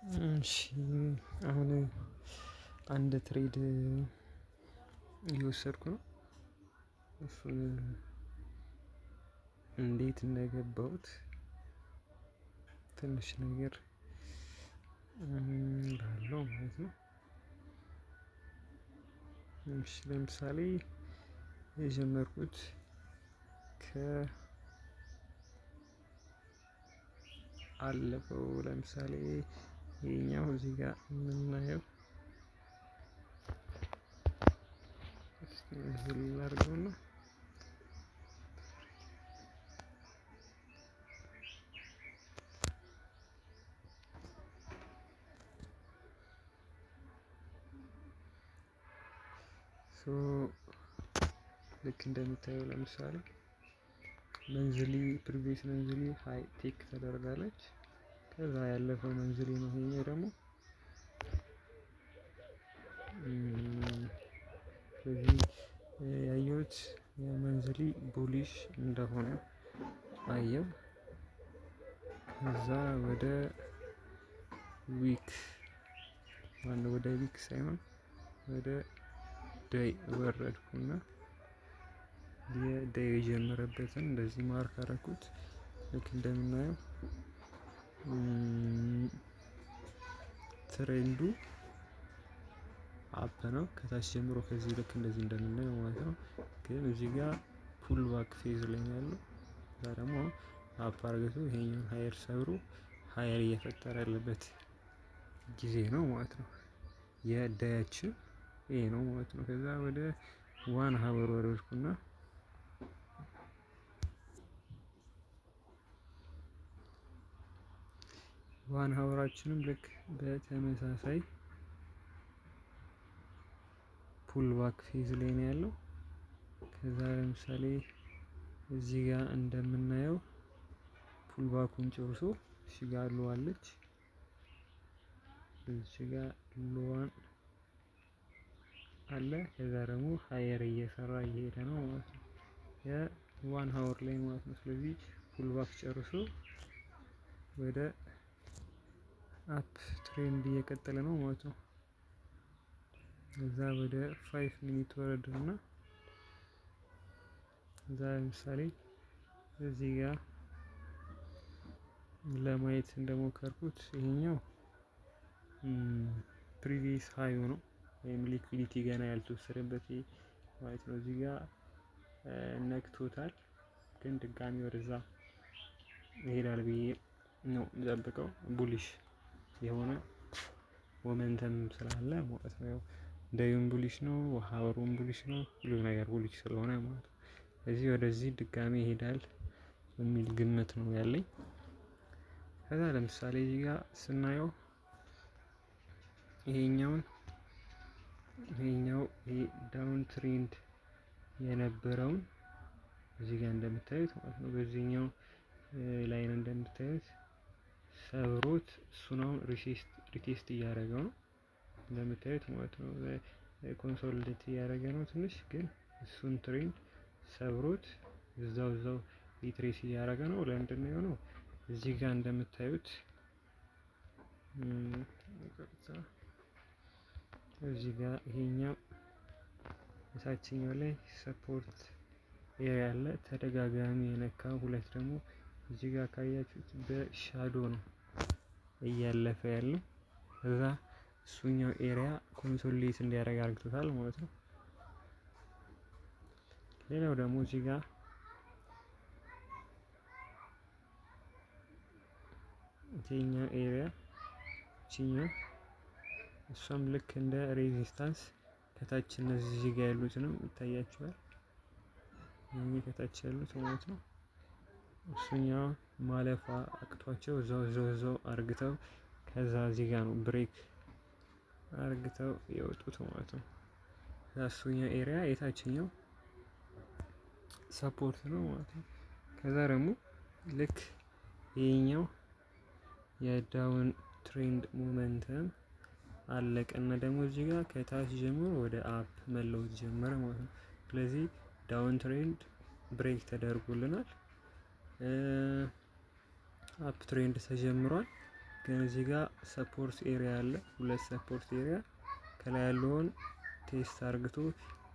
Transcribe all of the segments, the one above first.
እሺ፣ አሁን አንድ trade እየወሰድኩ ነው። እሱን እንዴት እንደገባሁት ትንሽ ነገር እላለሁ ማለት ነው። እሺ፣ ለምሳሌ የጀመርኩት ከአለፈው፣ ለምሳሌ ይሄኛው እዚህ ጋር የምናየው፣ እስቲ እዚህ ላድርገውና so ልክ እንደምታየው ለምሳሌ monthly፣ previous monthly high take ተደርጋለች። ከዛ ያለፈው monthly ነው ይሄኛው ደግሞ። ስለዚህ ያየሁት የ monthly bullish እንደሆነ አየው። ከዛ ወደ week፣ ማነው፣ ወደ week ሳይሆን ወደ day ወረድኩና የ day የጀመረበትን እንደዚህ mark አደረኩት። ልክ እንደምናየው trend ኡ up ነው ከታች ጀምሮ ከዚህ ልክ እንደዚህ እንደምናየው ማለት ነው። ግን እዚህ ጋር pull back phase ላይ ነው ያለው። እዛ ደግሞ up አርግቶ ይሄኛውን higher ሰብሮ higher እየፈጠረ ያለበት ጊዜ ነው ማለት ነው። የ day ኣችን ይሄ ነው ማለት ነው። ከዛ ወደ 1 hour ወረድኩና 1 hour ኣችንም ልክ በተመሳሳይ pull back phase ላይ ነው ያለው። ከዛ ለምሳሌ እዚህ ጋር እንደምናየው pull back ኡን ጨርሶ እዚህ ጋር low አለች። እዚህ ጋር low ዋን አለ። ከዛ ደግሞ higher እየሰራ እየሄደ ነው ማለት ነው። የ 1 hour ላይ ማለት ነው። ስለዚህ pull back ጨርሶ ወደ up trend እየቀጠለ ነው ማለት ነው። እዛ ወደ 5 minute ወረድና እዛ ለምሳሌ እዚህ ጋር ለማየት እንደሞከርኩት ይሄኛው previous high ነው ወይም liquidity ገና ያልተወሰደበት ማለት ነው። እዚህ ጋር ነክቶታል፣ ግን ድጋሚ ወደዛ ይሄዳል ብዬ ነው የምጠብቀው፣ bullish የሆነ momentum ስላለ ማለት ነው። Day ኡም bullish ነው፣ hour ኡም bullish ነው፣ ሁሉ ነገር bullish ስለሆነ ማለት ነው። እዚህ ወደዚህ ድጋሚ ይሄዳል የሚል ግምት ነው ያለኝ። ከዛ ለምሳሌ እዚህ ጋር ስናየው ይሄኛው ይሄ down trend የነበረውን እዚህ ጋር እንደምታዩት ማለት ነው። በዚህኛው line እንደምታዩት ሰብሮት እሱን አሁን retest እያደረገው ነው እንደምታዩት ማለት ነው። Consolidate እያደረገ ነው ትንሽ፣ ግን እሱን trend ሰብሮት እዛው እዛው retrace እያደረገ ነው። ለምንድን ነው የሆነው? እዚህ ጋር እንደምታዩት፣ እዚህ ጋር ይሄኛው የታችኛው ላይ support area አለ ተደጋጋሚ የነካው። ሁለት ደግሞ እዚህ ጋር ካያችሁት በ shadow ነው እያለፈ ያለው። እዛ እሱኛው area consolidate እንዲያደርግ አርግቶታል ማለት ነው። ሌላው ደግሞ እዚህ ጋር ይሄኛው area ቺኛው እሷም ልክ እንደ resistance ከታች እነዚህ እዚህ ጋር ያሉትንም ይታያቸዋል። እኚህ ከታች ያሉት ማለት ነው። እሱኛው ማለፏ አቅቷቸው እዛው እዛው እዛው አርግተው ከዛ እዚህ ጋር ነው break አርግተው የወጡት ማለት ነው። እሱኛው area የታችኛው support ነው ማለት ነው። ከዛ ደግሞ ልክ ይሄኛው የ down trend momentum አለቀና ደግሞ እዚህ ጋር ከታች ጀምሮ ወደ up መለወጥ ጀመረ ማለት ነው። ስለዚህ down trend break ተደርጎልናል። Up trend ተጀምሯል። ግን እዚህ ጋር support area አለ። ሁለት support area ከላይ ያለውን test አርግቶ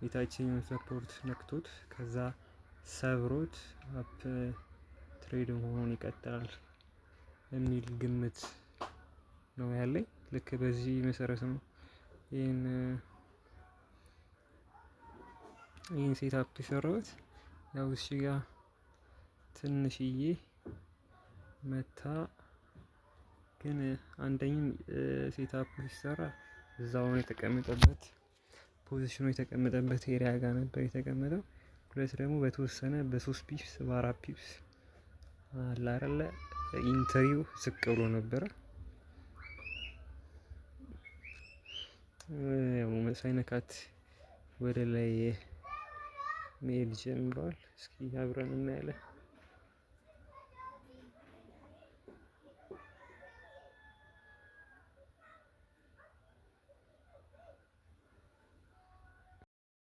የታችኛውን support ነክቶት ከዛ ሰብሮት up trade መሆኑን ይቀጥላል የሚል ግምት ነው ያለኝ። ልክ በዚህ መሰረት ነው ይህን setup የሰራሁት። ያው እዚህ ጋር ትንሽዬ መታ፣ ግን አንደኝም setup ሲሰራ እዛው ነው የተቀመጠበት፣ position ኑ የተቀመጠበት area ጋር ነበር የተቀመጠው። ሁለት ደግሞ በተወሰነ በ3 pips፣ በ4 pips አለ አይደለ entry ው ዝቅ ብሎ ነበረ። ያው ሳይነካት ወደ ላይ መሄድ ጀምሯል። እስኪ አብረን እናያለን።